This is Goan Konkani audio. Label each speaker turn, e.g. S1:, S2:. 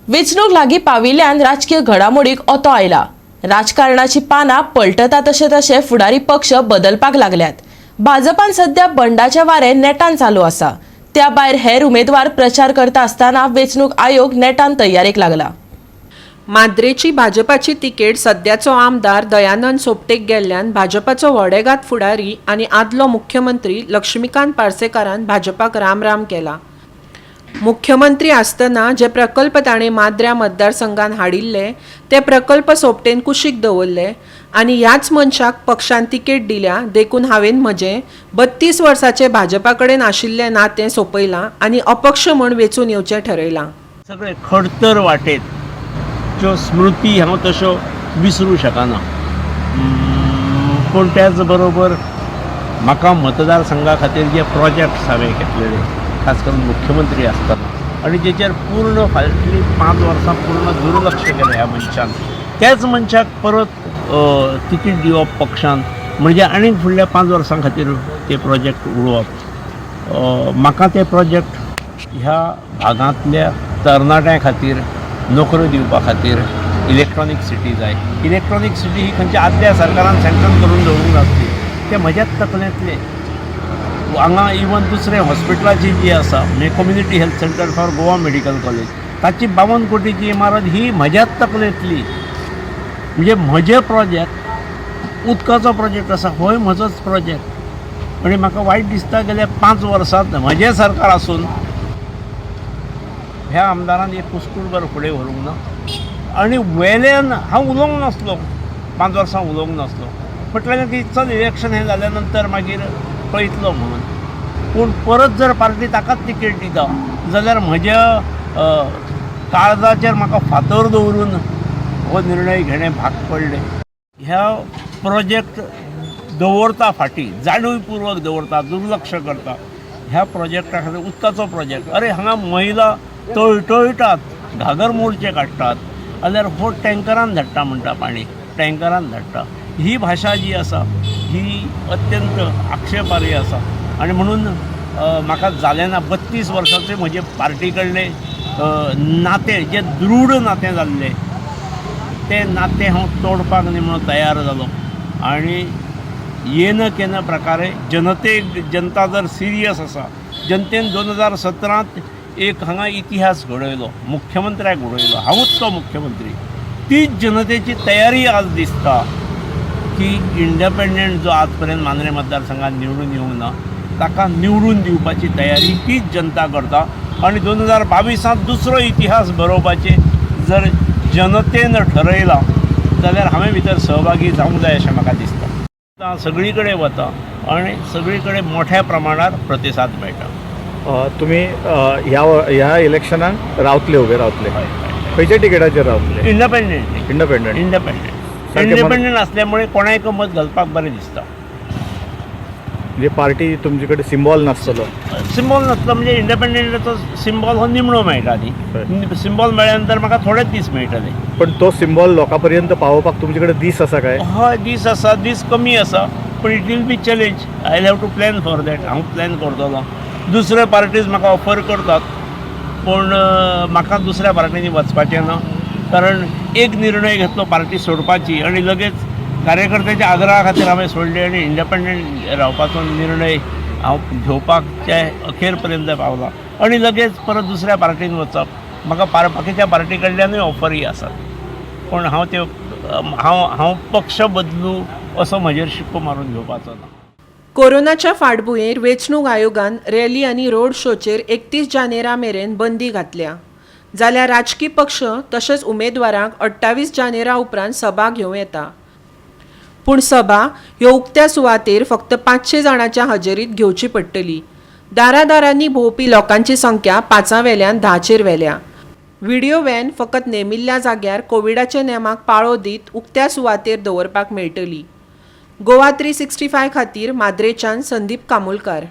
S1: वेंचणूक लागीं पाविल्ल्यान राजकीय घडामोडीक ओतो आयला. राजकारणाची पानां पलटता तशे तशे फुडारी पक्ष बदलपाक लागल्यात. भाजपान सध्या बंडाचे वारें नेटान चालू आसा. त्या भायर हेर उमेदवार प्रचार करता आसतना वेंचणूक आयोग नेटान तयारेक लागला.
S2: माद्रेची भाजपाची तिकेट सद्याचो आमदार दयानंद सोपटेक गेल्ल्यान भाजपाचो व्हडेगात फुडारी आनी आदलो मुख्यमंत्री लक्ष्मीकांत पार्सेकारान भाजपाक रामराम केला. मुख्यमंत्री आसतना जे प्रकल्प ताणें माद्र्या मतदारसंघात हाडिल्ले ते प्रकल्प सोपटेन कुशीक दवरले आनी ह्याच मनशाक पक्षान तिकेट दिल्या, देखून हांवें म्हजें 32 वर्साचें भाजपा कडेन आशिल्लें नातें सोंपयलां आनी अपक्ष म्हूण वेंचून येवचें ठरयलां.
S3: सगळे खडतर वाटेत ज्यो स्मृती हांव तश्यो विसरूं शकना. पूण त्याच बरोबर म्हाका मतदारसंघा खातीर जे प्रोजेक्ट्स हांवें घेतलेले, खास करून मुख्यमंत्री आसतना, आनी जेचेर पूर्ण फाटलीं 5 वर्सां पूर्ण दुर्लक्ष केलें ह्या मनशान, त्याच मनशाक परत तिकीट दिवप पक्षान म्हणजे आनीक फुडल्या 5 वर्सां खातीर ते प्रोजेक्ट उडोवप. म्हाका ते प्रोजेक्ट ह्या भागांतल्या तरणाट्यां खातीर नोकऱ्यो दिवपा खातीर इलेक्ट्रॉनीक सिटी जाय. इलेक्ट्रॉनीक सिटी ही खंयच्या आदल्या सरकारान सँक्शन करून दवरूंक नासली, ते म्हज्याच तकलेंतले. हांगा इवन दुसरें हॉस्पिटलाची जी आसा, म्हणजे community health centre for Goa medical college, ताची 52 कोटीची इमारत ही म्हज्याच तकलेंतली. म्हणजे म्हजे प्रोजेक्ट, उदकाचो प्रोजेक्ट आसा, होय म्हजोच प्रोजेक्ट. आनी म्हाका वायट दिसता, गेल्या 5 वर्सांत म्हजें सरकार आसून ह्या आमदारान एक कुस्कूटभर फुडें व्हरूंक ना. आनी वेल्यान हांव उलोवंक नासलो, 5 वर्सां उलोवंक नासलो, म्हटलें की चल इलेक्शन हें जाल्या नंतर मागीर पळयतलो म्हणून. पूण परत जर पार्टी ताकाच तिकेट दिता जाल्यार म्हज्या काळजाचेर म्हाका फातर दवरून हो निर्णय घेणें भाग पडलें. ह्या प्रोजेक्ट दवरता फाटीं, जाणीवपूर्वक दवरता, दुर्लक्ष करता ह्या प्रोजेक्टा खातीर. उदकाचो प्रोजेक्ट, अरे हांगा महिला तळटळटात, घागर मोर्चे काडटात जाल्यार हो टँकरान धाडटा म्हणटा, पाणी टँकरान धाडटा. ही भाशा जी आसा ही अत्यंत आक्षेपार्ह आसा. आनी म्हणून म्हाका जालें ना. 32 वर्सांचे म्हजे पार्टी कडले नातें, जें दृढ नातें जाल्लें, तें नातें हांव तोडपाक न्ही म्हणून तयार जालो. आनी येन केन प्रकारे जनतेक, जनता जर सिरियस आसा, जनतेन 2017त एक हांगा इतिहास घडयलो, मुख्यमंत्र्याक घडयलो, हांवूच तो मुख्यमंत्री. तीच जनतेची तयारी आज दिसता की इंडिपेंडंट जो आज पर्यंत मांद्रें मतदारसंघात निवडून येवंक ना ताका निवडून दिवपाची तयारी तीच जनता करता. आनी 2022 दुसरो इतिहास बरोवपाचे जर जनतेन ठरयलां जाल्यार हांवें भितर सहभागी जावंक जाय अशें म्हाका दिसता. आतां सगळी कडेन वता आनी सगळी कडेन मोठ्या प्रमाणार प्रतिसाद मेळटा.
S4: तुमी ह्या ह्या इलेक्शनाक रावतले, उबे रावतले?
S3: हय.
S4: खंयच्या टिकेटाचेर रावतले?
S3: इंडिपेंडंट.
S4: इंडिपेंडंट.
S3: इंडिपेंडंट.
S4: सारकें.
S3: इंडिपेंडंट असल्यामुळे कोणायक मत घालपाक बरें दिसता.
S4: म्हणजे पार्टी तुमचे कडेन सिम्बॉल नासतलो?
S3: सिम्बॉल नासलो म्हणजे इंडिपेंडंटाचो सिम्बॉल हो निमणो मेळटा न्ही. सिम्बॉल मेळ्ळ्या नंतर म्हाका थोडेच दीस मेळटले.
S4: पण तो सिम्बॉल लोकां पर्यंत पावोवपाक तुमचे कडेन दीस आसा काय?
S3: हय, दीस आसा, दीस कमी आसा, पूण it will be challenge. I have to plan for that. हांव प्लॅन करतलो. दुसऱ्यो पार्टीज म्हाका ऑफर करतात, पूण म्हाका दुसऱ्या पार्टींनी वचपाचें ना, कारण एक निर्णय घेतलो पार्टी सोडपाची आनी लगेच कार्यकर्त्याच्या आग्रहा खातीर हांवें सोडली आनी इंडिपेंडंट रावपाचो निर्णय हांव घेवपाचे अखेर पर्यंत पावला. आनी लगेच परत दुसऱ्या पार्टीन वचप म्हाका पार बाकीच्या पार्टी कडल्यानूय ऑफरी आसात, पूण हांव त्यो हांव हांव पक्ष बदलू असो म्हजेर शिक्को मारून घेवपाचो ना.
S2: कोरोनाच्या फाटभुंयेर वेंचणूक आयोगान रॅली आनी रोड शोचेर 31 जानेरा मेरेन बंदी घातल्या, जाल्यार राजकी पक्ष तशेंच उमेदवारांक 28 जानेरा उपरांत सभा घेवं येता. पूण सभा ह्यो उक्त्या सुवातेर फक्त 500 जाणांच्या हजेरीत घेवची पडटली. दारादारांनी भोंवपी लोकांची संख्या 5 वेल्यान 10चेर व्हेल्या. व्हिडिओ व्हॅन फकत नेमिल्ल्या जाग्यार कोविडाच्या नेमाक पाळो दीत उक्त्या सुवातेर दवरपाक मेळटली. गोवा 365 खातीर माद्रेच्यान संदीप कामुलकार.